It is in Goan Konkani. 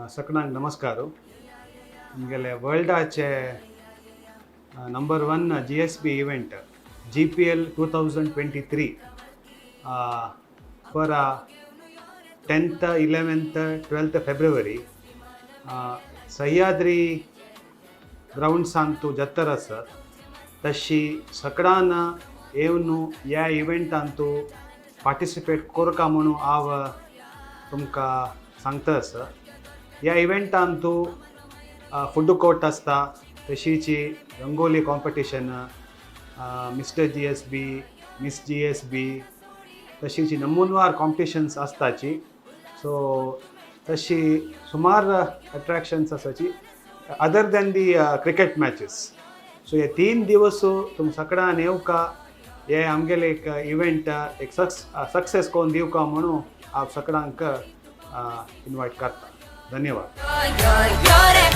सकणांक नमस्कार. आमगेले वर्ल्डाचे number one GSB event, GPL 2023, for 10th, 11th, 12th February Sahyadri ग्रावंड्सांतू जात्तर आसा. तशी सकडान येवन ह्या इव्हेंटांतू पार्टिसिपेट करका म्हणून हांव तुमकां सांगता आसा. ह्या इव्हेंटांतू फूड कोर्ट आसता, तशीची rangoli competition, mister GSB, miss GSB, तशीची नमुनवार कॉम्पिटिशन्स आसताची. सो तशी सुमार अट्रॅक्शन्स आसाची other than the cricket matches. So हे 3 दिवस तुम सगळ्यान येवका, हे आमगेले एक इव्हेंट एक सक्सेस करून दिवका म्हणून हांव सगळ्यांक इन्वायट करता. धन्यवाद. You're, you're